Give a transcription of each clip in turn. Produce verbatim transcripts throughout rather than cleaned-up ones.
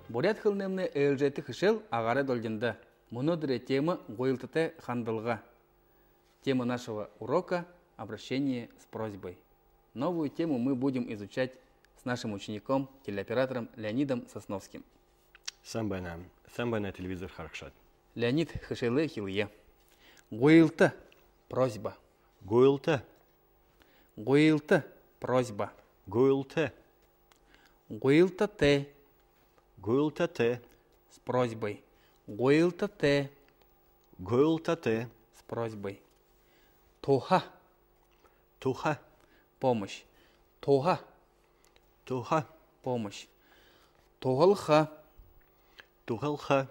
Буряад хэлэнэймнай ээлжээтэ хэшээл агаарай долгиндо. Мүнөөдэрэй тема — гуйлтатай хандалга. Тема нашего урока — обращение с просьбой. Новую тему мы будем изучать с нашим учеником, телеоператором Леонидом Сосновским. Сайн байна. Сайн байна, телевизор харагшад. Леонид, хэшээлээ хэлэе. Гуйлта — просьба. Гуйлта. Гуйлта — просьба. Гуйлта. Гуйлтатай. Гуйлтатай. С просьбой. Гуйлтатай. Гуйлтатай. С просьбой. Туһа. Туһа. Помощь. Туһа. Туһа. Помощь. Туһалха. Туһалха.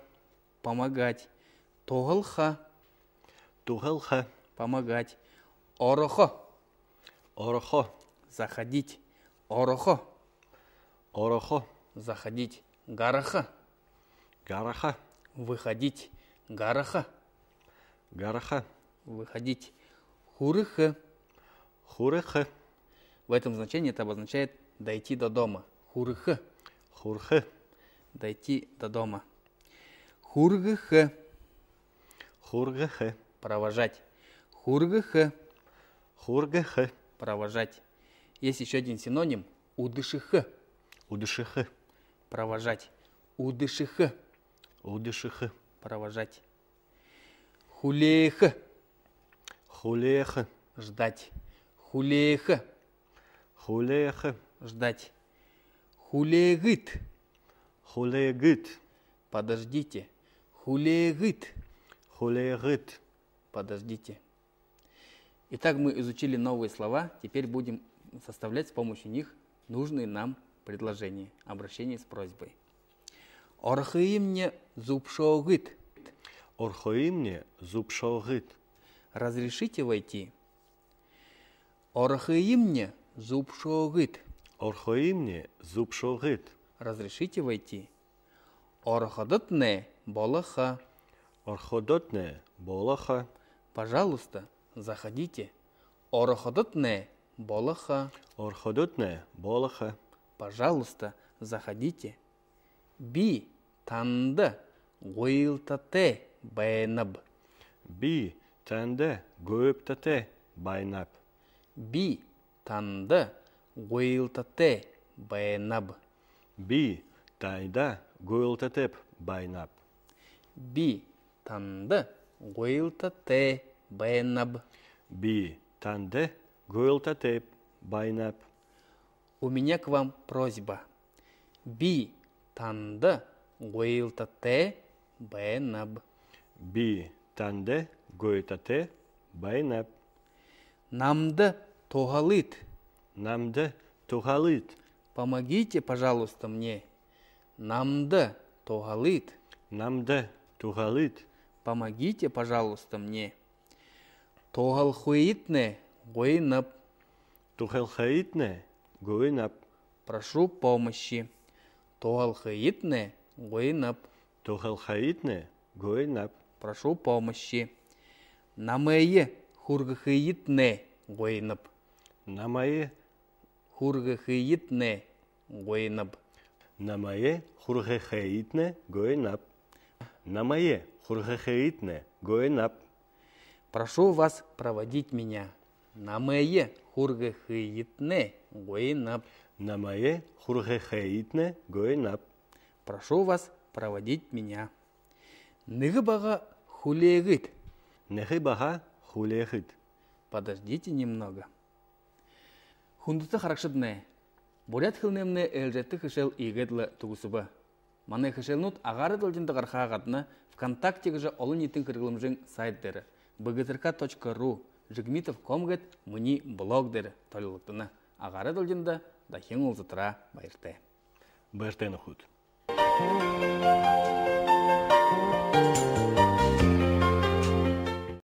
Помогать. Туһалха. Туһалха. Помогать. Орохо. Орохо. Заходить. Орохо. Орохо. Заходить. Гараха. Гараха. Выходить. Гараха. Гараха. Выходить. Хүрэхэ. Хүрэхэ. В этом значении это обозначает дойти до дома. Хүрэхэ. Хүрэхэ. Дойти до дома. Хүргэхэ. Хүргэхэ. Провожать. Хүргэхэ. Хүргэхэ. Провожать. Есть ещё один синоним. Үдэшэхэ. Үдэшэхэ. Провожать. Үдэшэхэ. Үдэшэхэ. Провожать. Хүлеэхэ. Хүлеэхэ. Ждать. Хүлеэхэ. Хүлеэхэ. Ждать. Хүлеэгыт. Хүлеэгыт. Подождите. Хүлеэгыт. Хүлеэгыт. Подождите. Итак, мы изучили новые слова. Теперь будем составлять с помощью них нужные нам предложения, обращения с просьбой. Орохыемни зүбшөөгыт. Орохыемни зүбшөөгыт. Разрешите войти? Орохыемни зүбшөөгыт. Орохыемни зүбшөөгыт. Разрешите войти? Ороходотнай болохо. Ороходотнай болохо. Пожалуйста, заходите. Ороходотнай болохо. Ороходотнай болохо. Пожалуйста, заходите. Би танда гуйлтатай байнаб. Би танда гуйлтатай байнаб. Би танда гуйлтатай байнаб. Би танда гуйлтатайб байнаб. Би танда гуйлтатай байнаб. Би танда гуйлтатайб байнаб. У меня к вам просьба. Би танда гуйлтатай байнаб. Би танда гуйлтатай байнаб. Намда туһалыт. Намда туһалыт. Помогите, пожалуйста, мне. Намда туһалыт. Намда туһалыт. Помогите, пожалуйста, мне. Туһалхыетнай гуйнаб. Туһалхыетнай гуйнаб. Прошу помощи. Туһалхыетнай гуйнаб. Туһалхыетнай гуйнаб. Прошу помощи. Намайе хүргэхыетнай гуйнаб. Намайе хүргэхыетнай гуйнаб. Намайе хүргэхыетнай гуйнаб. Намайе хүргэхыетнай гуйнаб. Прошу вас проводить меня. Намайе хүргэхыетнай гуйнаб. Намайе хүргэхыетнай гуйнаб. Прошу вас проводить меня. Нэгэ бага хүлеэгыт. Нэгэ бага хүлеэгыт. Подождите немного. Хүндэтэ харагшаднай, буряад хэлэнэймнай ээлжээтэ хэшээл иигээд лэ түгэсэбэ. Манай хэшээлнүүд агаарай долгиндо гарахаа гадна ВКонтакте гэжэ олониитын хэрэглэмжын сайт дээрэ, бгтрк точка ру, жигмитов ком гээд минии блог дээрэ толилогдоно. Агаарай долгиндо дахин уулзатараа баяртай. Баяртай, нүхэд.